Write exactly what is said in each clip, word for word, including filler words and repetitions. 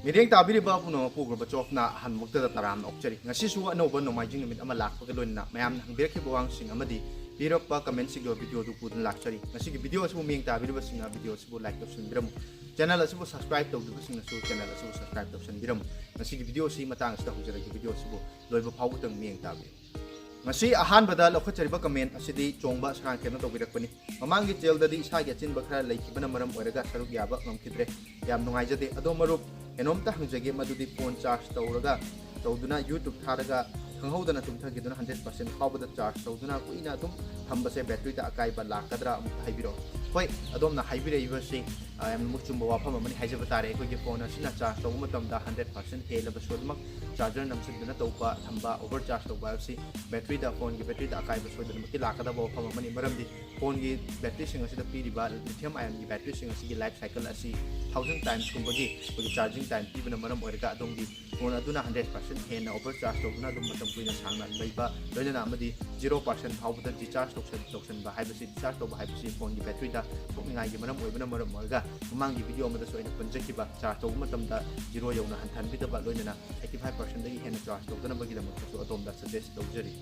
ꯃꯤꯠꯌꯦꯡ ꯇꯥꯕꯤꯔꯤꯕ ꯄꯨꯝꯅꯃꯛꯄꯨ ꯒꯣꯔꯕꯆꯣꯐꯅ ꯑꯍꯟꯕ ꯃꯛꯇꯗ ꯇꯔꯥꯝꯅ ꯑꯣꯛꯆꯔꯤ꯫ ꯉꯁꯤꯁꯨ ꯑꯅꯧꯕ ꯅꯣꯡꯃꯥꯏꯖꯤꯡ ꯅꯨꯃꯤꯠ ꯑꯃ ꯂꯥꯛꯄꯒ ꯂꯣꯏꯅꯅ ꯃꯌꯥꯝꯅ ꯍꯪꯕꯤꯔꯛꯈꯤꯕ ꯋꯥꯍꯪꯁꯤꯡ ꯑꯃꯗꯤ ꯄꯤꯔꯛꯄ ꯀꯃꯦꯟꯁꯤꯡꯒꯤ ꯑꯣꯏꯕ ꯚꯤꯗꯤꯑꯣ ꯑꯗꯨ ꯄꯨꯗꯨꯅ ꯂꯥꯛꯆꯔꯤ꯫ ꯉꯁꯤꯒꯤ ꯚꯤꯗꯤꯑꯣ ꯑꯁꯤꯕꯨ ꯃꯤꯠꯌꯦꯡ ꯇꯥꯕꯤꯔꯤꯕꯁꯤꯡꯅ ꯚꯤꯗꯤꯑꯣ ꯑꯁꯤꯕꯨ ꯂꯥꯏꯛ ꯇꯧꯁꯤꯟꯕꯤꯔꯝꯃꯨ꯫ ꯆꯦꯅꯦꯜ ꯑꯁꯤꯕꯨ ꯁꯕꯁꯀ꯭ꯔꯥꯏꯕ ꯇꯧꯗ꯭ꯔꯤꯕꯁꯤꯡꯅꯁꯨ ꯆꯦꯅꯦꯜ ꯑꯁꯤꯕꯨ ꯁꯕꯁꯀ꯭ꯔꯥꯏꯕ ꯇꯧꯁꯤꯟꯕꯤꯔꯝꯃꯨ꯫ ꯉꯁꯤꯒꯤ ꯚꯤꯗꯤꯑꯣ ꯑꯁꯤ ꯃꯇꯥꯡ ꯑꯁꯤꯗ ꯍꯧꯖꯔꯒꯦ꯫ ꯚꯤꯗꯤꯑꯣ ꯑꯁꯤꯕꯨ ꯂꯣꯏꯕ ꯐꯥꯎꯕꯗꯪ ꯃꯤꯠꯌꯦꯡ ꯇꯥꯕꯤꯌꯨ꯫ ꯉꯁꯤ ꯑꯍꯥꯟꯕꯗ ꯂꯧꯈꯠꯆꯔꯤꯕ ꯀꯃꯦꯟ ꯑꯁꯤꯗꯤ ꯆꯣꯡꯕ ꯁꯉꯥꯡꯊꯦꯝꯅ ꯇꯧꯕꯤꯔꯛꯄꯅꯤ꯫ ꯃꯃꯥꯡꯒꯤ ꯆꯦꯜꯗꯗꯤ ꯏꯁꯥꯒꯤ ꯑꯆꯤꯟꯕ ꯈꯔ ꯂꯩꯈꯤꯕꯅ ꯃꯔꯝ ꯑꯣꯏꯔꯒ ꯁꯔꯨꯛ ꯌꯥꯕ ꯉꯝꯈꯤꯗ꯭ꯔꯦ꯫ ꯌꯥꯝ ꯅꯨꯡꯉꯥꯏꯖꯗꯦ꯫ ꯑꯗꯣ ꯃꯔꯨꯞ, ꯀꯩꯅꯣꯝꯇ ꯍꯪꯖꯒꯦ, ꯃꯗꯨꯗꯤ ꯐꯣꯟ ꯆꯥꯔꯖ ꯇꯧꯔꯒ, ꯇꯧꯗꯨꯅ YouTube ꯊꯥꯔꯒ ꯈꯪꯍꯧꯗꯅ ꯇꯨꯝꯊꯈꯤꯗꯨꯅ ꯍꯟꯗ꯭ꯔꯦꯠ ꯄꯥꯔꯁꯦꯟ ꯐꯥꯎꯕꯗ ꯆꯥꯔꯖ ꯇꯧꯗꯨꯅ ꯀꯨꯏꯅ ꯑꯗꯨꯝ ꯊꯝꯕꯁꯦ ꯕꯦꯇ꯭ꯔꯤꯗ ꯑꯀꯥꯏꯕ ꯂꯥꯛꯀꯗ꯭ꯔꯥ? ꯑꯃꯨꯛꯇ ꯍꯥꯏꯕꯤꯔꯛꯑꯣ꯫ ꯍꯣꯏ, ꯑꯗꯣꯝꯅ ꯍꯥꯏꯕꯤꯔꯛꯏꯕꯁꯤ, ꯑ, ꯌꯥꯝꯅꯃꯛ ꯆꯨꯝꯕ ꯋꯥꯐꯝ ꯑꯃꯅꯤ ꯍꯥꯏꯖꯕ ꯇꯥꯔꯦ꯫ ꯑꯩꯈꯣꯏꯒꯤ ꯐꯣꯟ ꯑꯁꯤꯅ ꯆꯥꯔꯖ ꯇꯧꯕ ꯃꯇꯝꯗ ꯍꯟꯗ꯭ꯔꯦꯠ ꯄꯥꯔꯁꯦꯟ ꯍꯦꯜꯂꯕꯁꯨ ꯑꯗꯨꯃꯛ ꯆꯥꯔꯖꯔ ꯅꯝꯁꯤꯟꯗꯨꯅ ꯇꯧꯕ, ꯊꯝꯕ, ꯑꯣꯚꯔ ꯆꯥꯔꯖ ꯇꯧꯕ ꯍꯥꯏꯕꯁꯤ ꯕꯦꯇ꯭ꯔꯤꯗ, ꯐꯣꯟꯒꯤ ꯕꯦꯇ꯭ꯔꯤꯗ ꯑꯀꯥꯏꯕ ꯁꯣꯏꯗꯅꯃꯛꯀꯤ ꯂꯥꯛꯀꯗꯕ ꯋꯥꯐꯝ ꯑꯃꯅꯤ꯫ ꯃꯔꯝꯗꯤ ꯐꯣꯟꯒꯤ ꯕꯦꯇ꯭ꯔꯤꯁꯤꯡ ꯑꯁꯤꯗ ꯄꯤꯔꯤꯕ ꯂꯤꯊꯤꯌꯝ ꯑꯥꯏꯌꯟꯒꯤ ꯕꯦꯇ꯭ꯔꯤꯁꯤꯡ ꯑꯁꯤꯒꯤ ꯂꯥꯏꯐ ꯁꯥꯏꯀꯜ ꯑꯁꯤ ꯊꯥꯎꯖꯟ ꯇꯥꯏꯝꯁꯀꯨꯝꯕꯒꯤ ꯑꯩꯈꯣꯏꯒꯤ ꯆꯥꯔꯖꯤꯡ ꯇꯥꯏꯝ ꯄꯤꯕꯅ ꯃꯔꯝ ꯑꯣꯏꯔꯒ ꯑꯗꯣꯝꯒꯤ ꯐꯣꯟ ꯑꯗꯨꯅ ꯍꯟꯗ꯭ꯔꯦꯠ ꯄꯥꯔꯁꯦꯟ ꯍꯦꯟꯅ ꯑꯣꯚꯔ ꯆꯥꯔꯖ ꯇꯧꯗꯨꯅ ꯑꯗꯨꯝ ꯃꯇꯝ ꯀꯨꯏꯅ ꯁꯥꯡꯅ ꯂꯩꯕ, ꯂꯣꯏꯅꯅ ꯑꯃꯗꯤ ꯖꯤꯔꯣ ꯄꯥꯔꯁꯦꯟ ꯐꯥꯎꯕꯗ ꯗꯤꯆꯥꯔꯖ ꯇꯧꯁꯟ-, ꯇꯧꯁꯟꯕ ꯍꯥꯏꯕꯁꯤ, ꯗꯤꯆꯥꯔꯖ ꯇꯧꯕ ꯍꯥꯏꯕꯁꯤ ꯐꯣꯟꯒꯤ ꯕꯦꯇ꯭ꯔꯤꯗ ꯁꯣꯛꯅꯤꯡꯉꯥꯏꯒꯤ ꯃꯔꯝ ꯑꯣꯏꯕꯅ ꯃꯔꯝ ꯑꯣꯏꯔꯒ ꯃꯃꯥꯡꯒꯤ ꯚꯤꯗꯤꯑꯣ ꯑꯃꯗꯁꯨ ꯑꯩꯅ ꯄꯟꯖꯈꯤꯕ ꯆꯥꯔꯖ ꯇꯧꯕ ꯃꯇꯝꯗ ꯖꯤꯔꯣ ꯌꯧꯅ ꯍꯟꯊꯍꯟꯕꯤꯗꯕ, ꯂꯣꯏꯅꯅ ꯑꯩꯠꯇꯤ ꯐꯥꯏꯚ ꯄꯥꯔꯁꯦꯟꯗꯒꯤ ꯍꯦꯟꯅ ꯆꯥꯔꯖ ꯇꯧꯗꯅꯕꯒꯤꯗꯃꯛꯇꯁꯨ ꯑꯗꯣꯝꯗ ꯁꯖꯦꯁ ꯇꯧꯖꯔꯤ꯫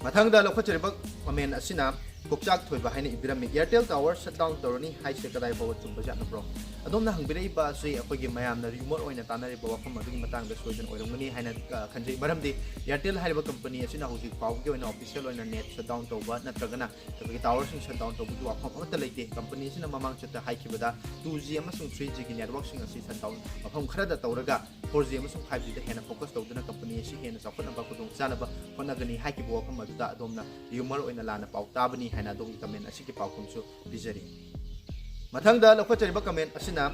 ꯃꯊꯪꯗ ꯂꯧꯈꯠꯆꯔꯤꯕ ꯀꯃꯦꯟ ꯑꯁꯤꯅ ꯀꯣꯛꯆꯥꯛ ꯊꯣꯏꯕ ꯍꯥꯏꯅ ꯏꯕꯤꯔꯝꯃꯤ, "Airtel tower shut down ꯇꯧꯔꯅꯤ ꯍꯥꯏꯁꯦ ꯀꯗꯥꯏ ꯐꯥꯎꯕ ꯆꯨꯝꯕꯖꯥꯠꯅꯣ, ꯕ꯭ꯔꯣ?" ꯑꯗꯣꯝꯅ ꯍꯪꯕꯤꯔꯛꯏꯕ ꯑꯁꯤ ꯑꯩꯈꯣꯏꯒꯤ ꯃꯌꯥꯝꯅ ꯔꯤꯌꯨꯃꯔ ꯑꯣꯏꯅ ꯇꯥꯟꯅꯔꯤꯕ ꯋꯥꯐꯝ ꯑꯗꯨꯒꯤ ꯃꯇꯥꯡꯗ ꯁꯣꯏꯗꯅ ꯑꯣꯏꯔꯝꯒꯅꯤ ꯍꯥꯏꯅ, ꯑ, ꯈꯟꯖꯩ꯫ ꯃꯔꯝꯗꯤ Airtel ꯍꯥꯏꯔꯤꯕ ꯀꯝꯄꯅꯤ ꯑꯁꯤꯅ ꯍꯧꯖꯤꯛ ꯐꯥꯎꯕꯒꯤ ꯑꯣꯏꯅ ꯑꯣꯐꯤꯁꯤꯌꯦꯜ ꯑꯣꯏꯅ ꯅꯦꯠ ꯁꯠ ꯗꯥꯎꯟ ꯇꯧꯕ ꯅꯠꯇ꯭ꯔꯒꯅ ꯑꯩꯈꯣꯏꯒꯤ ꯇꯥꯋꯔꯁꯤꯡ ꯁꯠ ꯗꯥꯎꯟ ꯇꯧꯕꯒꯤ ꯋꯥꯐꯝ ꯑꯃꯠꯇ ꯂꯩꯇꯦ꯫ ꯀꯝꯄꯅꯤ ꯑꯁꯤꯅ ꯃꯃꯥꯡ ꯆꯠꯇ ꯍꯥꯏꯈꯤꯕꯗ ꯇꯨ ꯖꯤ ꯑꯃꯁꯨꯡ ꯊ꯭ꯔꯤ ꯖꯤꯒꯤ ꯅꯦꯠꯋꯥꯔꯛꯁꯤꯡ ꯑꯁꯤ ꯁꯠ ꯗꯥꯎꯟ ꯃꯐꯝ ꯈꯔꯗ ꯇꯧꯔꯒ ꯐꯣꯔ ꯖꯤ ꯑꯃꯁꯨꯡ ꯐꯥꯏꯚ ꯖꯤꯗ ꯍꯦꯟꯅ ꯐꯣꯀꯁ ꯇꯧꯗꯨꯅ ꯀꯝꯄꯅꯤ ꯑꯁꯤ ꯍꯦꯟꯅ ꯆꯥꯎꯈꯠꯅꯕ ꯈꯨꯗꯣꯡꯆꯥꯅꯕ ꯍꯣꯠꯅꯒꯅꯤ ꯍꯥꯏꯈꯤꯕ ꯋꯥꯐꯝ ꯑꯗꯨꯗ ꯑꯗꯣꯝꯅ ꯔꯤꯌꯨꯃꯔ ꯑꯣꯏꯅ ꯂꯥꯟꯅ ꯄꯥꯎ ꯇꯥꯕꯅꯤ ꯍꯥꯏꯅ ꯑꯗꯣꯝꯒꯤ ꯀꯃꯦꯟ ꯑꯁꯤꯒꯤ ꯄꯥꯎꯈꯨꯝꯁꯨ ꯄꯤꯖꯔꯤ꯫ ꯃꯊꯪꯗ ꯂꯧꯈꯠꯆꯔꯤꯕ ꯀꯃꯦꯟ ꯑꯁꯤꯅ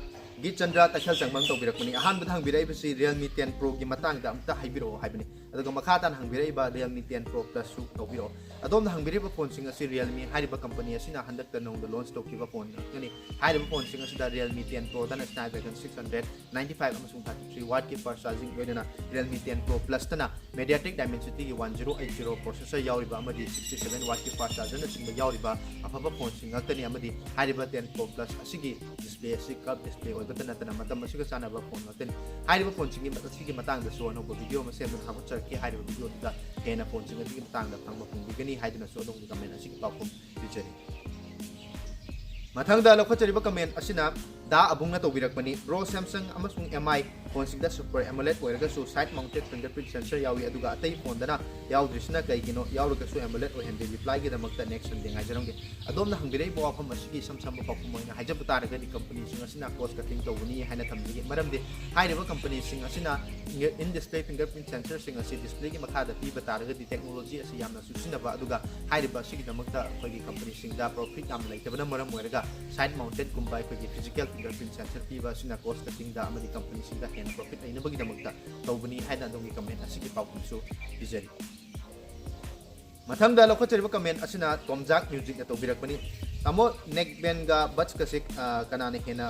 ꯒꯤꯠ ꯆꯟꯗ꯭ꯔ ꯇꯈꯦꯜ ꯆꯪꯕꯝ ꯇꯧꯕꯤꯔꯛꯄꯅꯤ꯫ ꯑꯍꯥꯟꯕꯗ ꯍꯪꯕꯤꯔꯛꯏꯕꯁꯤ Realme ten Proꯒꯤ ꯃꯇꯥꯡꯗ ꯑꯝꯇ ꯍꯥꯏꯕꯤꯔꯛꯑꯣ ꯍꯥꯏꯕꯅꯤ꯫ ꯑꯗꯨꯒ ꯃꯈꯥ ꯇꯥꯅ ꯍꯪꯕꯤꯔꯛꯏꯕ Realme ten Pro Plusꯁꯨ ꯇꯧꯕꯤꯔꯛꯑꯣ꯫ ꯑꯗꯣꯝꯅ ꯍꯪꯕꯤꯔꯤꯕ ꯐꯣꯟꯁꯤꯡ ꯑꯁꯤ Realme ꯍꯥꯏꯔꯤꯕ ꯀꯝꯄꯅꯤ ꯑꯁꯤꯅ ꯍꯟꯗꯛꯇ ꯅꯧꯅ ꯂꯣꯟꯁ ꯇꯧꯈꯤꯕ ꯐꯣꯟ ꯉꯥꯛꯇꯅꯤ꯫ ꯍꯥꯏꯔꯤꯕ ꯐꯣꯟꯁꯤꯡ ꯑꯁꯤꯗ Realme ten Proꯗꯅ Snapdragon six hundred ninety five ꯑꯃꯁꯨꯡ thirty three wattꯀꯤ fast charging, ꯂꯣꯏꯅꯅ Realme ten Pro Plusꯇꯅ MediaTek Dimensityꯒꯤ one zero eight zero processor ꯌꯥꯎꯔꯤꯕ ꯑꯃꯗꯤ sixty seven wattꯀꯤ fast chargerꯅꯆꯤꯡꯕ ꯌꯥꯎꯔꯤꯕ ꯑꯐꯕ ꯐꯣꯟꯁꯤꯡ ꯉꯥꯛꯇꯅꯤ꯫ ꯑꯃꯗꯤ ꯍꯥꯏꯔꯤꯕ ten Pro Plus ꯑꯁꯤꯒꯤ ꯗꯤꯁꯄ꯭ꯂꯦ ꯑꯁꯤ curved display ꯑꯣꯏꯕ ꯈꯛꯇ ꯅꯠꯇꯅ ꯃꯇꯝ ꯑꯁꯤꯒ ꯆꯥꯟꯅꯕ ꯐꯣꯟ ꯉꯥꯛꯇꯅꯤ꯫ ꯍꯥꯏꯔꯤꯕ ꯐꯣꯟꯁꯤꯡꯒꯤ ꯑꯁꯤꯒꯤ ꯃꯇꯥꯡꯗꯁꯨ ꯑꯅꯧꯕ ꯚꯤꯗꯤꯑꯣ ꯑꯃ ꯁꯦꯝꯗꯨꯅ ꯊꯥꯒꯠꯆꯔꯛꯀꯦ꯫ ꯍꯥꯏꯔꯤꯕ ꯚꯤꯗꯤꯑꯣꯗꯨꯗ ꯍꯦꯟꯅ ꯐꯣꯟꯁꯤꯡ ꯑꯁꯤꯒꯤ ꯃꯇꯥꯡꯗ ꯈꯪꯕ ꯐꯪꯕꯤꯒꯅꯤ ꯍꯥꯏꯗꯨꯅꯁꯨ ꯑꯗꯣꯝꯒꯤ ꯀꯃꯦꯟ ꯑꯁꯤꯒꯤ ꯄꯥꯎꯈꯨꯝ ꯄꯤꯖꯔꯤ꯫ ꯃꯊꯪꯗ ꯂꯧꯈꯠꯆꯔꯤꯕ ꯀꯃꯦꯟ ꯑꯁꯤꯅ ꯗꯥ ꯑꯕꯨꯡꯅ ꯇꯧꯕꯤꯔꯛꯄꯅꯤ꯫ ꯕ꯭ꯔꯣ, ꯁꯦꯝꯁꯪ ꯑꯃꯁꯨꯡ ꯑꯦꯝ ꯑꯥꯏ ꯐꯣꯟꯁꯤꯡꯗ ꯁꯨꯄꯔ ꯑꯦꯃꯣꯂꯦꯠ ꯑꯣꯏꯔꯒꯁꯨ ꯁꯥꯏꯠ ꯃꯥꯎꯟꯇꯦꯠ ꯐꯤꯡꯒꯔꯄ꯭ꯔꯤꯟꯠ ꯁꯦꯟꯁꯔ ꯌꯥꯎꯏ, ꯑꯗꯨꯒ ꯑꯇꯩ ꯐꯣꯟꯗꯅ ꯌꯥꯎꯗ꯭ꯔꯤꯁꯤꯅ ꯀꯩꯒꯤꯅꯣ? ꯌꯥꯎꯔꯒꯁꯨ ꯑꯦꯃꯣꯂꯦꯠ ꯑꯣꯏꯍꯟꯗꯦ꯫ ꯔꯤꯄ꯭ꯂꯥꯏꯒꯤꯗꯃꯛꯇ ꯅꯦꯛꯁ ꯁꯟꯗꯦ ꯉꯥꯏꯖꯔꯝꯒꯦ꯫ ꯑꯗꯣꯝꯅ ꯍꯪꯕꯤꯔꯛꯏꯕ ꯋꯥꯐꯝ ꯑꯁꯤꯒꯤ ꯏꯁꯝ ꯁꯝꯕ ꯄꯥꯎꯈꯨꯝ ꯑꯣꯏꯅ ꯍꯥꯏꯖꯕ ꯇꯥꯔꯒꯗꯤ, ꯀꯝꯄꯅꯤꯁꯤꯡ ꯑꯁꯤꯅ ꯀꯣꯁ ꯀꯠꯇꯤꯡ ꯇꯧꯕꯅꯤ ꯍꯥꯏꯅ ꯊꯝꯖꯒꯦ꯫ ꯃꯔꯝꯗꯤ ꯍꯥꯏꯔꯤꯕ ꯀꯝꯄꯅꯤꯁꯤꯡ ꯑꯁꯤꯅ ꯏꯟ ꯗꯤꯁꯄ꯭ꯂꯦ ꯐꯤꯡꯒꯔꯄ꯭ꯔꯤꯟꯠ ꯁꯦꯟꯁꯔꯁꯤꯡ ꯑꯁꯤ ꯗꯤꯁꯄ꯭ꯂꯦꯒꯤ ꯃꯈꯥꯗ ꯄꯤꯕ ꯇꯥꯔꯒꯗꯤ ꯇꯦꯛꯅꯣꯂꯣꯖꯤ ꯑꯁꯤ ꯌꯥꯝꯅ ꯆꯨꯁꯤꯟꯅꯕ, ꯑꯗꯨꯒ ꯍꯥꯏꯔꯤꯕ ꯑꯁꯤꯒꯤꯗꯃꯛꯇ ꯑꯩꯈꯣꯏꯒꯤ ꯀꯝꯄꯅꯤꯁꯤꯡꯗ ꯄ꯭ꯔꯣꯐꯤꯠ ꯌꯥꯝꯅ ꯂꯩꯇꯕꯅ ꯃꯔꯝ ꯑꯣꯏꯔꯒ ꯁꯥꯏꯠ ꯃꯥꯎꯟꯇꯦꯠꯀꯨꯝꯕ ꯑꯩꯈꯣꯏꯒꯤ ꯐꯤꯖꯤꯀꯦꯜ ꯐꯤꯡꯒꯔꯄ꯭ꯔꯤꯟꯠ ꯁꯦꯟꯁꯔ ꯄꯤꯕ ꯑꯁꯤꯅ ꯀꯣꯁ ꯀꯠꯇꯤꯡꯗ ꯑꯃꯗꯤ ꯀꯝꯄꯅꯤꯁꯤꯡꯗ ꯍꯦꯟꯅ ꯄ꯭ꯔꯣꯐꯤꯠ ꯂꯩꯅꯕꯒꯤꯗꯃꯛꯇ ꯇꯧꯕꯅꯤ ꯍꯥꯏꯅ ꯑꯗꯣꯝꯒꯤ ꯀꯃꯦꯟ ꯑꯁꯤꯒꯤ ꯄꯥꯎꯈꯨꯝꯁꯨ ꯄꯤꯖꯔꯤ꯫ ꯃꯊꯪꯗ ꯂꯧꯈꯠꯆꯔꯤꯕ ꯀꯃꯦꯟ ꯑꯁꯤꯅ ꯇꯣꯝꯖꯥꯛ ꯃ꯭ꯌꯨꯖꯤꯛꯅ ꯇꯧꯕꯤꯔꯛꯄꯅꯤ꯫ ꯇꯥꯃꯣ, ꯅꯦꯛ ꯕꯦꯟꯒ ꯕꯠꯁꯀꯁꯦ, ꯑ, ꯀꯅꯥꯅ ꯍꯦꯟꯅ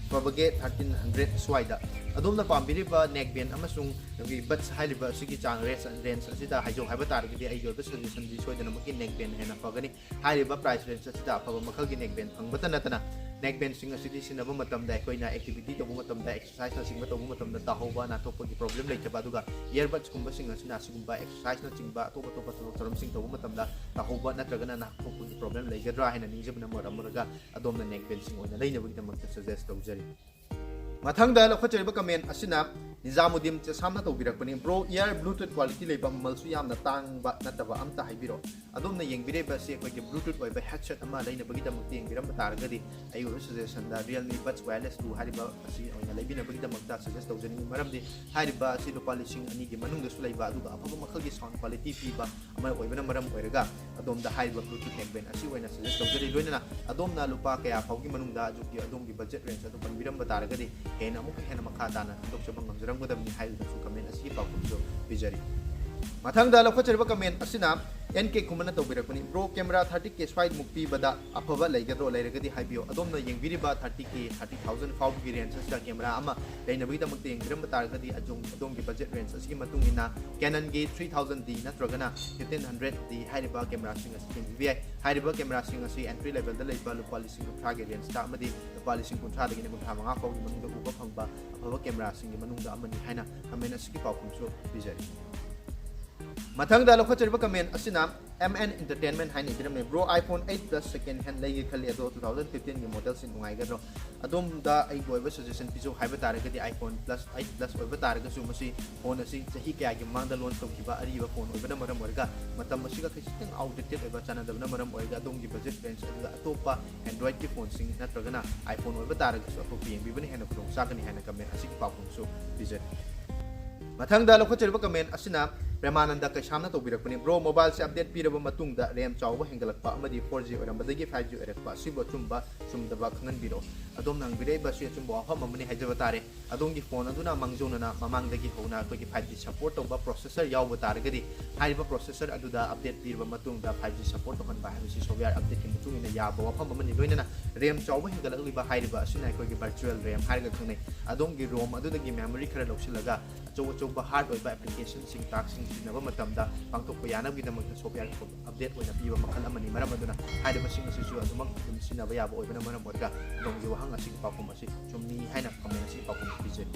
ꯐꯕꯒꯦ? ꯊꯥꯔꯇꯤꯟ ꯍꯟꯗ꯭ꯔꯦꯠ ꯁ꯭ꯋꯥꯏꯗ꯫ ꯑꯗꯣꯝꯅ ꯄꯥꯝꯕꯤꯔꯤꯕ ꯅꯦꯛ ꯕꯦꯟ ꯑꯃꯁꯨꯡ ꯑꯩꯈꯣꯏꯒꯤ ꯕꯠꯁ ꯍꯥꯏꯔꯤꯕ ꯑꯁꯤꯒꯤ ꯆꯥꯡ ꯔꯦꯟꯖ, ꯔꯦꯟꯖ ꯑꯁꯤꯗ ꯍꯥꯏꯖꯧ ꯍꯥꯏꯕ ꯇꯥꯔꯒꯗꯤ, ꯑꯩꯒꯤ ꯑꯣꯏꯕ ꯁꯖꯦꯁꯟꯗꯤ ꯁꯣꯏꯗꯅꯃꯛꯀꯤ ꯅꯦꯛ ꯕꯦꯟ ꯍꯦꯟꯅ ꯐꯒꯅꯤ꯫ ꯍꯥꯏꯔꯤꯕ ꯄ꯭ꯔꯥꯏꯁ ꯔꯦꯟꯖ ꯑꯁꯤꯗ ꯑꯐꯕ ꯃꯈꯜꯒꯤ ꯅꯦꯛ ꯕꯦꯟ ꯐꯪꯕꯇ ꯅꯠꯇꯅ, ꯅꯦꯛ ꯕꯦꯟꯁꯤꯡ ꯑꯁꯤꯗꯤ ꯁꯤꯖꯤꯟꯅꯕ ꯃꯇꯝꯗ ꯑꯩꯈꯣꯏꯅ ꯑꯦꯛꯇꯤꯚꯤꯇꯤ ꯇꯧꯕ ꯃꯇꯝꯗ, ꯑꯦꯛꯁꯔꯁꯥꯏꯖꯅꯆꯤꯡꯕ ꯇꯧꯕ ꯃꯇꯝꯗ ꯇꯥꯍꯧꯕ, ꯅꯥꯟꯊꯣꯛꯄꯒꯤ ꯄ꯭ꯔꯣꯕ꯭ꯂꯦꯝ ꯂꯩꯇꯕ, ꯑꯗꯨꯒ ꯏꯌꯔꯕꯠꯁꯀꯨꯝꯕꯁꯤꯡ ꯑꯁꯤꯅ ꯑꯁꯤꯒꯨꯝꯕ ꯑꯦꯛꯁꯔꯁꯥꯏꯖꯅꯆꯤꯡꯕ ꯑꯇꯣꯞ ꯑꯇꯣꯞꯄ ꯊꯕꯛ ꯊꯧꯔꯝꯁꯤꯡ ꯇꯧꯕ ꯃꯇꯝꯗ ꯇꯥꯍꯧꯕ ꯅꯠꯇ꯭ꯔꯒꯅ ꯅꯥꯟꯊꯣꯛꯄꯒꯤ ꯄ꯭ꯔꯣꯕ꯭ꯂꯦꯝ ꯂꯩꯒꯗ꯭ꯔꯥ ꯍꯥꯏꯅ ꯅꯤꯡꯖꯕꯅ ꯃꯔꯝ ꯑꯣꯏꯔꯒ ꯑꯗꯣꯝꯅ ꯅꯦꯛ ꯕꯦꯟꯁꯤꯡ ꯑꯣꯏꯅ ꯂꯩꯅꯕꯒꯤꯗꯃꯛꯇ ꯁꯖꯦꯁ ꯇꯧꯖꯔꯤ꯫ ꯃꯊꯪꯗ ꯂꯧꯈꯠꯆꯔꯤꯕ ꯀꯃꯦꯟ ꯑꯁꯤꯅ ꯅꯤꯖꯥꯃꯨꯗꯤꯟ ꯆꯦꯁꯥꯝꯅ ꯇꯧꯕꯤꯔꯛꯄꯅꯤ꯫ ꯕ꯭ꯔꯣ, ꯏꯌꯔ ꯕ꯭ꯂꯨꯇꯨꯠ ꯀ꯭ꯋꯥꯂꯤꯇꯤ ꯂꯩꯕ, ꯃꯃꯜꯁꯨ ꯌꯥꯝꯅ ꯇꯥꯡꯕ ꯅꯠꯇꯕ ꯑꯝꯇ ꯍꯥꯏꯕꯤꯔꯛꯑꯣ꯫ ꯑꯗꯣꯝꯅ ꯌꯦꯡꯕꯤꯔꯤꯕ ꯑꯁꯤ ꯑꯩꯈꯣꯏꯒꯤ ꯕ꯭ꯂꯨꯇꯨꯠ ꯑꯣꯏꯕ ꯍꯦꯗꯁꯦꯠ ꯑꯃ ꯂꯩꯅꯕꯒꯤꯗꯃꯛꯇ ꯌꯦꯡꯕꯤꯔꯝꯕ ꯇꯥꯔꯒꯗꯤ, ꯑꯩꯒꯤ ꯑꯣꯏꯕ ꯁꯖꯦꯁꯟꯗ Realme Buds Wireless Two ꯍꯥꯏꯔꯤꯕ ꯑꯁꯤ ꯑꯣꯏꯅ ꯂꯩꯕꯤꯅꯕꯒꯤꯗꯃꯛꯇ ꯁꯖꯦꯁ ꯇꯧꯖꯅꯤꯡꯉꯤ꯫ ꯃꯔꯝꯗꯤ ꯍꯥꯏꯔꯤꯕ ꯑꯁꯤ ꯂꯨꯄꯥ ꯂꯤꯁꯤꯡ ꯑꯅꯤꯒꯤ ꯃꯅꯨꯡꯗꯁꯨ ꯂꯩꯕ, ꯑꯗꯨꯒ ꯑꯐꯕ ꯃꯈꯜꯒꯤ ꯁꯥꯎꯟ ꯀ꯭ꯋꯥꯂꯤꯇꯤ ꯄꯤꯕ ꯑꯃ ꯑꯣꯏꯕꯅ ꯃꯔꯝ ꯑꯣꯏꯔꯒ ꯑꯗꯣꯝꯗ ꯍꯥꯏꯔꯤꯕ ꯕ꯭ꯂꯨꯇꯨꯠ ꯅꯦꯛ ꯕꯦꯟ ꯑꯁꯤ ꯑꯣꯏꯅ ꯁꯖꯦꯁ ꯇꯧꯖꯔꯤ꯫ ꯂꯣꯏꯅꯅ ꯑꯗꯣꯝꯅ ꯂꯨꯄꯥ ꯀꯌꯥ ꯐꯥꯎꯒꯤ ꯃꯅꯨꯡꯗ ꯑꯗꯨꯒꯤ ꯑꯗꯣꯝꯒꯤ ꯕꯖꯦꯠ ꯔꯦꯟꯖ ꯑꯗꯨ ꯄꯟꯕꯤꯔꯝꯕ ꯇꯥꯔꯒꯗꯤ ꯍꯦꯟꯅ ꯑꯃꯨꯛꯀ ꯍꯦꯟꯅ ꯃꯈꯥ ꯇꯥꯅ ꯈꯪꯗꯣꯛꯆꯕ ꯉꯝꯖꯔꯝꯒꯗꯕꯅꯤ ꯍꯥꯏꯗꯨꯅꯁꯨ ꯀꯃꯦꯟ ꯑꯁꯤꯒꯤ ꯄꯥꯎꯈꯨꯝꯁꯨ ꯄꯤꯖꯔꯤ꯫ ꯃꯊꯪꯗ ꯂꯧꯈꯠꯆꯔꯤꯕ ꯀꯃꯦꯟ ꯑꯁꯤꯅ ꯑꯦꯟ ꯀꯦ ꯈꯨꯃꯟꯅ ꯇꯧꯕꯤꯔꯛꯄꯅꯤ, "Bro, camera thirty K ꯁ꯭ꯋꯥꯏꯃꯨꯛ ꯄꯤꯕꯗ ꯑꯐꯕ ꯂꯩꯒꯗ꯭ꯔꯣ? ꯂꯩꯔꯒꯗꯤ ꯍꯥꯏꯕꯤꯌꯨ꯫ ꯑꯗꯣꯝꯅ ꯌꯦꯡꯕꯤꯔꯤꯕ thirty K, thirty thousand ꯐꯥꯎꯕꯒꯤ range ꯑꯁꯤꯗ camera ꯑꯃ ꯂꯩꯅꯕꯒꯤꯗꯃꯛꯇ ꯌꯦꯡꯕꯤꯔꯝꯕ ꯇꯥꯔꯒꯗꯤ ꯑꯗꯣꯝ, ꯑꯗꯣꯝꯒꯤ budget range ꯑꯁꯤꯒꯤ ꯃꯇꯨꯡ ꯏꯟꯅ Canon-ꯒꯤ three thousand D ꯅꯠꯇ꯭ꯔꯒꯅ fifteen hundred D ꯍꯥꯏꯔꯤꯕ camera-ꯁꯤꯡ ꯑꯁꯤ ꯌꯦꯡꯕꯤꯕ ꯌꯥꯏ꯫ ꯍꯥꯏꯔꯤꯕ camera-ꯁꯤꯡ ꯑꯁꯤ entry level-ꯗ ꯂꯩꯕ ꯂꯨꯄꯥ ꯂꯤꯁꯤꯡ ꯀꯨꯟꯊ꯭ꯔꯥꯒꯤ range-ꯇ ꯑꯃꯗꯤ ꯂꯨꯄꯥ ꯂꯤꯁꯤꯡ ꯀꯨꯟꯊ꯭ꯔꯥꯗꯒꯤꯅ ꯀꯨꯟꯊ꯭ꯔꯥ ꯃꯉꯥ ꯐꯥꯎꯒꯤ ꯃꯅꯨꯡꯗ ꯎꯕ ꯐꯪꯕ ꯑꯐꯕ camera-ꯁꯤꯡꯒꯤ ꯃꯅꯨꯡꯗ ꯑꯃꯅꯤ" ꯍꯥꯏꯅ comment ꯑꯁꯤꯒꯤ ꯄꯥꯎꯈꯨꯝꯁꯨ ꯄꯤꯖꯔꯤ꯫ ꯃꯊꯪꯗ ꯂꯧꯈꯠꯆꯔꯤꯕ comment ꯑꯁꯤꯅ M N Entertainment ꯍꯥꯏꯅ ꯏꯕꯤꯔꯝꯃꯦ, "Bro, iPhone eight Plus second hand ꯂꯩꯒꯦ ꯈꯜꯂꯤ, ꯑꯗꯣ two thousand fifteen-ꯒꯤ model-ꯁꯤ ꯅꯨꯡꯉꯥꯏꯒꯗ꯭ꯔꯣ? ꯑꯗꯣꯝꯗ ꯑꯩꯒꯤ ꯑꯣꯏꯕ suggestion ꯄꯤꯖꯧ ꯍꯥꯏꯕ ꯇꯥꯔꯒꯗꯤ iPhone Plus, eight Plus ꯑꯣꯏꯕ ꯇꯥꯔꯒꯁꯨ ꯃꯁꯤ phone ꯑꯁꯤ ꯆꯍꯤ ꯀꯌꯥꯒꯤ ꯃꯃꯥꯡꯗ launch ꯇꯧꯈꯤꯕ ꯑꯔꯤꯕ phone ꯑꯣꯏꯕꯅ ꯃꯔꯝ ꯑꯣꯏꯔꯒ ꯃꯇꯝ ꯑꯁꯤꯒ ꯈꯖꯤꯛꯇꯪ outdated ꯑꯣꯏꯕ, ꯆꯥꯟꯅꯗꯕꯅ ꯃꯔꯝ ꯑꯣꯏꯔꯒ ꯑꯗꯣꯝꯒꯤ budget range ꯑꯗꯨꯗ ꯑꯇꯣꯞꯄ Android-ꯀꯤ phone-ꯁꯤꯡ ꯅꯠꯇ꯭ꯔꯒꯅ iPhone ꯑꯣꯏꯕ ꯇꯥꯔꯒꯁꯨ ꯑꯇꯣꯞꯄ ꯌꯦꯡꯕꯤꯕꯅ ꯍꯦꯟꯅ ꯈꯨꯗꯣꯡ ꯆꯥꯒꯅꯤ" ꯍꯥꯏꯅ comment ꯑꯁꯤꯒꯤ ꯄꯥꯎꯈꯨꯝꯁꯨ ꯄꯤꯖꯔꯤ꯫ ꯃꯊꯪꯗ ꯂꯧꯈꯠꯆꯔꯤꯕ comment ꯑꯁꯤꯅ ꯄ꯭ꯔꯦꯃꯥꯅꯟꯗ ꯀꯩꯁꯥꯝꯅ ꯇꯧꯕꯤꯔꯛꯄꯅꯤ, "Bro, mobile-ꯁꯦ update ꯄꯤꯔꯕ ꯃꯇꯨꯡꯗ RAM ꯆꯥꯎꯕ ꯍꯦꯟꯒꯠꯂꯛꯄ ꯑꯃꯗꯤ four G ꯑꯣꯏꯔꯝꯕꯗꯒꯤ five G ꯑꯣꯏꯔꯛꯄ ꯑꯁꯤꯕꯨ ꯑꯆꯨꯝꯕ ꯆꯨꯝꯗꯕ ꯈꯪꯍꯟꯕꯤꯔꯛꯎ꯫ ꯑꯗꯣꯝꯅ ꯍꯪꯕꯤꯔꯛꯏꯕ ꯑꯁꯤ ꯑꯆꯨꯝꯕ ꯋꯥꯐꯝ ꯑꯃꯅꯤ ꯍꯥꯏꯖꯕ ꯇꯥꯔꯦ꯫ ꯑꯗꯣꯝꯒꯤ phone ꯑꯗꯨꯅ ꯃꯥꯡꯖꯧꯅꯅ ꯃꯃꯥꯡꯗꯒꯤ ꯍꯧꯅ ꯑꯩꯈꯣꯏꯒꯤ five G support ꯇꯧꯕ processor ꯌꯥꯎꯕ ꯇꯥꯔꯒꯗꯤ ꯍꯥꯏꯔꯤꯕ processor ꯑꯗꯨꯗ update ꯄꯤꯔꯕ ꯃꯇꯨꯡꯗ five G support ꯇꯧꯍꯟꯕ ꯍꯥꯏꯕꯁꯤ software update-ꯀꯤ ꯃꯇꯨꯡ ꯏꯟꯅ ꯌꯥꯕ ꯋꯥꯐꯝ ꯑꯃꯅꯤ꯫ ꯂꯣꯏꯅꯅ RAM ꯆꯥꯎꯕ ꯍꯦꯟꯒꯠꯂꯛꯂꯤꯕ ꯍꯥꯏꯔꯤꯕ ꯑꯁꯤꯅ ꯑꯩꯈꯣꯏꯒꯤ virtual RAM ꯍꯥꯏꯔꯒ ꯈꯪꯅꯩ꯫ ꯑꯗꯣꯝꯒꯤ ROM ꯑꯗꯨꯗꯒꯤ memory ꯈꯔ ꯂꯧꯁꯤꯜꯂꯒ ꯑꯆꯧ ꯑꯆꯧꯕ hard ꯑꯣꯏꯕ application-ꯁꯤꯡ, task-ꯁꯤꯡ ꯁꯤꯖꯤꯟꯅꯕ ꯃꯇꯝꯗ ꯄꯥꯡꯊꯣꯛꯄ ꯌꯥꯅꯕꯒꯤꯗꯃꯛꯇ software update ꯑꯣꯏꯅ ꯄꯤꯕ ꯃꯈꯜ ꯑꯃꯅꯤ꯫ ꯃꯔꯝ ꯑꯗꯨꯅ ꯍꯥꯏꯔꯤꯕꯁꯤꯡ ꯑꯁꯤꯁꯨ ꯑꯗꯨꯃꯛ ꯑꯗꯨꯝ ꯁꯤꯖꯤꯟꯅꯕ ꯌꯥꯕ ꯑꯣꯏꯕꯅ ꯃꯔꯝ ꯑꯣꯏꯔꯒ ꯑꯗꯣꯝꯒꯤ ꯋꯥꯍꯪ ꯑꯁꯤꯒꯤ ꯄꯥꯎꯈꯨꯝ ꯑꯁꯤ ꯆꯨꯝꯃꯤ ꯍꯥꯏꯅ comment ꯑꯁꯤꯒꯤ ꯄꯥꯎꯈꯨꯝ ꯄꯤꯖꯔꯤ꯫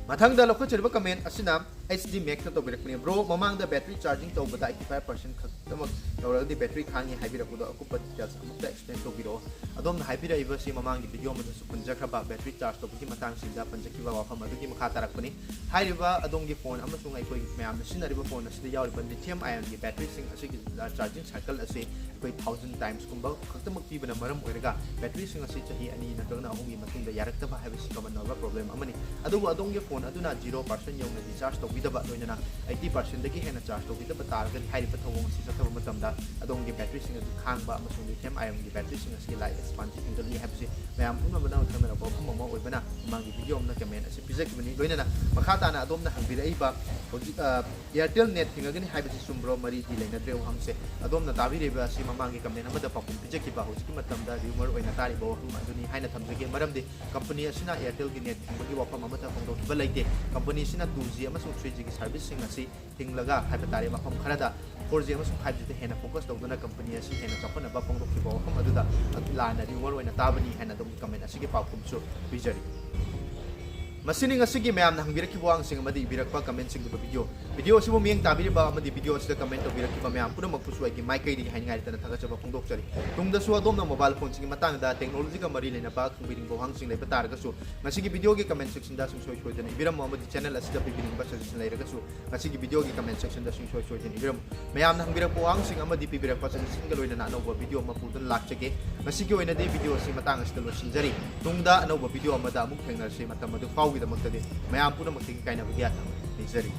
ꯃꯊꯪꯗ ꯂꯧꯈꯠꯆꯔꯤꯕ comment ꯑꯁꯤꯅ H D Max-ꯅ ꯇꯧꯕꯤꯔꯛꯄꯅꯤ, "Bro, ꯃꯃꯥꯡꯗ battery charging ꯇꯧꯕꯗ eighty five percent ꯈꯛꯇꯃꯛ ꯌꯧꯔꯒꯗꯤ battery ꯈꯥꯡꯉꯤ ꯍꯥꯏꯕꯤꯔꯛꯄꯗꯣ ꯑꯀꯨꯞꯄ details ꯑꯃꯨꯛꯇ explain ꯇꯧꯕꯤꯔꯛꯑꯣ꯫" ꯑꯗꯣꯝꯅ ꯍꯥꯏꯕꯤꯔꯛꯏꯕꯁꯤ ꯃꯃꯥꯡꯒꯤ video ꯑꯃꯗꯁꯨ ꯄꯟꯖꯈ꯭ꯔꯕ battery charge ꯇꯧꯕꯒꯤ ꯃꯇꯥꯡꯁꯤꯡꯗ ꯄꯟꯖꯈꯤꯕ ꯋꯥꯐꯝ ꯑꯗꯨꯒꯤ ꯃꯈꯥ ꯇꯥꯔꯛꯄꯅꯤ꯫ ꯍꯥꯏꯔꯤꯕ ꯑꯗꯣꯝꯒꯤ phone ꯑꯃꯁꯨꯡ ꯑꯩꯈꯣꯏ ꯃꯌꯥꯝꯅ ꯁꯤꯖꯤꯟꯅꯔꯤꯕ phone ꯑꯁꯤꯗ ꯌꯥꯎꯔꯤꯕ lithium ion-ꯒꯤ battery-ꯁꯤꯡ ꯑꯁꯤꯒꯤ charging cycle ꯑꯁꯤ ꯑꯩꯈꯣꯏ thousand times-ꯀꯨꯝꯕ ꯈꯛꯇꯃꯛ ꯄꯤꯕꯅ ꯃꯔꯝ ꯑꯣꯏꯔꯒ battery-ꯁꯤꯡ ꯑꯁꯤ ꯆꯍꯤ ꯑꯅꯤ ꯅꯠꯇ꯭ꯔꯒꯅ ꯑꯍꯨꯝꯒꯤ ꯃꯇꯨꯡꯗ ꯌꯥꯔꯛꯇꯕ ꯍꯥꯏꯕꯁꯤ common ꯑꯣꯏꯕ problem ꯑꯃꯅꯤ꯫ ꯑꯗꯨꯕꯨ ꯑꯗꯣꯝꯒꯤ phone ꯑꯗꯨꯅ zero percent ꯌꯧꯅ discharge ꯇꯧꯕ ꯇꯧꯕꯤꯗꯕ, ꯂꯣꯏꯅꯅ eighty percent ꯗꯒꯤ ꯍꯦꯟꯅ charge ꯇꯧꯕꯤꯗꯕ ꯇꯥꯔꯒꯗꯤ ꯍꯥꯏꯔꯤꯕ ꯊꯧꯑꯣꯡ ꯑꯁꯤ ꯆꯠꯊꯕ ꯃꯇꯝꯗ ꯑꯗꯣꯝꯒꯤ battery ꯁꯤꯡ ꯑꯗꯨ ꯈꯥꯡꯕ ꯑꯃꯁꯨꯡ lithium ion ꯒꯤ battery ꯁꯤꯡ ꯑꯁꯤꯒꯤ life span ꯁꯤ ꯍꯦꯟꯒꯠꯂꯤ ꯍꯥꯏꯕꯁꯤ ꯃꯌꯥꯝ ꯄꯨꯝꯅꯃꯛꯅ ꯈꯪꯅꯔꯕ ꯋꯥꯐꯝ ꯑꯃ ꯑꯣꯏꯕꯅ ꯃꯃꯥꯡꯒꯤ video ꯑꯃꯅ comment ꯑꯁꯤ ꯄꯤꯖꯈꯤꯕꯅꯤ꯫ ꯂꯣꯏꯅꯅ ꯃꯈꯥ ꯇꯥꯅ ꯑꯗꯣꯝꯅ ꯍꯪꯕꯤꯔꯛꯏꯕ ꯍꯧꯖꯤꯛ, ꯑ, Airtel net ꯊꯤꯡꯉꯒꯅꯤ ꯍꯥꯏꯕꯁꯤ ꯆꯨꯝꯕ꯭ꯔꯣ? ꯃꯔꯤꯗꯤ ꯂꯩꯅꯗ꯭ꯔꯦ ꯋꯥꯍꯪꯁꯦ꯫ ꯑꯗꯣꯝꯅ ꯇꯥꯕꯤꯔꯤꯕ ꯑꯁꯤ ꯃꯃꯥꯡꯒꯤ comment ꯑꯃꯗ ꯄꯥꯎꯈꯨꯝ ꯄꯤꯖꯈꯤꯕ ꯍꯧꯖꯤꯛꯀꯤ ꯃꯇꯝꯗ rumor ꯑꯣꯏꯅ ꯇꯥꯔꯤꯕ ꯋꯥꯐꯝ ꯑꯗꯨꯅꯤ ꯍꯥꯏꯅ ꯊꯝꯖꯒꯦ꯫ ꯃꯔꯝꯗꯤ company ꯑꯁꯤꯅ Airtel ꯒꯤ net ꯊꯤꯡꯕꯒꯤ ꯋꯥꯐꯝ ꯑꯃꯠꯇ ꯐꯣꯡꯗꯣꯛꯈꯤꯕ ꯂꯩꯇꯦ꯫ Company ꯑꯁꯤꯅ two G ꯑꯃꯁꯨꯡ three G ꯒꯤ service ꯁꯤꯡ ꯑꯁꯤ ꯊꯤꯡꯂꯒ ꯍꯥꯏꯕ ꯇꯥꯔꯦ, ꯃꯐꯝ ꯈꯔꯗ four G ꯑꯃꯁꯨꯡ five G ꯗ ꯍꯦꯟꯅ focus ꯇꯧꯗꯨꯅ company ꯑꯁꯤ ꯍꯦꯟꯅ ꯆꯥꯎꯈꯠꯅꯕ ꯐꯣꯡꯗꯣꯛꯈꯤꯕ ꯋꯥꯐꯝ ꯑꯗꯨꯗ ꯂꯥꯟꯅ rumor ꯑꯣꯏꯅ ꯇꯥꯕꯅꯤ ꯍꯥꯏꯅ ꯑꯗꯣꯝꯒꯤ comment ꯑꯁꯤꯒꯤ ꯄꯥꯎꯈꯨꯝꯁꯨ ꯄꯤꯖꯔꯤ꯫ ꯃꯁꯤꯅꯤ ꯉꯁꯤꯒꯤ ꯃꯌꯥꯝꯅ ꯍꯪꯕꯤꯔꯛꯈꯤꯕ ꯋꯥꯍꯪꯁꯤꯡ ꯑꯃꯗꯤ ꯏꯕꯤꯔꯛꯄ comment ꯁꯤꯡꯒꯤ video꯫ Video ꯑꯁꯤꯕꯨ ꯃꯤꯠꯌꯦꯡ ꯇꯥꯕꯤꯔꯤꯕ ꯑꯃꯗꯤ video ꯑꯁꯤꯗ comment ꯇꯧꯕꯤꯔꯛꯈꯤꯕ ꯃꯌꯥꯝ ꯄꯨꯝꯅꯃꯛꯄꯨꯁꯨ ꯑꯩꯒꯤ ꯃꯥꯏꯀꯩꯗꯒꯤ ꯍꯥꯏꯅꯤꯡꯉꯥꯏ ꯂꯩꯇꯅ ꯊꯥꯒꯠꯆꯕ ꯐꯣꯡꯗꯣꯛꯆꯔꯤ꯫ ꯇꯨꯡꯗꯁꯨ ꯑꯗꯣꯝꯅ mobile phone ꯁꯤꯡꯒꯤ ꯃꯇꯥꯡꯗ technology ꯒ ꯃꯔꯤ ꯂꯩꯅꯕ ꯈꯪꯕꯤꯅꯤꯡꯕ ꯋꯥꯍꯪꯁꯤꯡ ꯂꯩꯕ ꯇꯥꯔꯒꯁꯨ ꯉꯁꯤꯒꯤ video ꯒꯤ comment section ꯗ ꯁꯨꯡꯁꯣꯏ ꯁꯣꯏꯗꯅ ꯏꯕꯤꯔꯝꯃꯨ ꯑꯃꯗꯤ channel ꯑꯁꯤꯗ ꯄꯤꯕꯤꯅꯤꯡꯕ suggestion ꯂꯩꯔꯒꯁꯨ ꯉꯁꯤꯒꯤ video ꯒꯤ comment section ꯗ ꯁꯨꯡꯁꯣꯏ ꯁꯣꯏꯗꯅ ꯏꯕꯤꯔꯝꯃꯨ꯫ ꯃꯌꯥꯝꯅ ꯍꯪꯕꯤꯔꯛꯄ ꯋꯥꯍꯪꯁꯤꯡ ꯑꯃꯗꯤ ꯄꯤꯕꯤꯔꯛꯄ suggestion ꯒ ꯂꯣꯏꯅꯅ ꯑꯅꯧꯕ video ꯑꯃ ꯄꯨꯗꯨꯅ ꯂꯥꯛꯆꯒꯦ꯫ ꯉꯁꯤꯒꯤ ꯑꯣꯏꯅꯗꯤ video ꯑꯁꯤ ꯃꯇꯥꯡ ꯑꯁꯤꯗ ꯂꯣꯏꯁꯤꯟꯖꯔꯤ꯫ ꯇꯨꯡꯗ ꯑꯅꯧꯕ video ꯑꯃꯗ ꯑꯃꯨꯛ ꯊꯦꯡꯅꯔꯁꯤ꯫ ꯃꯇꯝ ꯑꯗꯨ ꯐꯥꯎꯒꯤꯗꯃꯛꯇꯗꯤ ꯃꯌꯥꯝ ꯄꯨꯝꯅꯃꯛꯇꯒꯤ ꯀꯥꯏꯅꯕꯒꯤ ꯌꯥꯊꯪ ꯅꯤꯖꯔꯤ꯫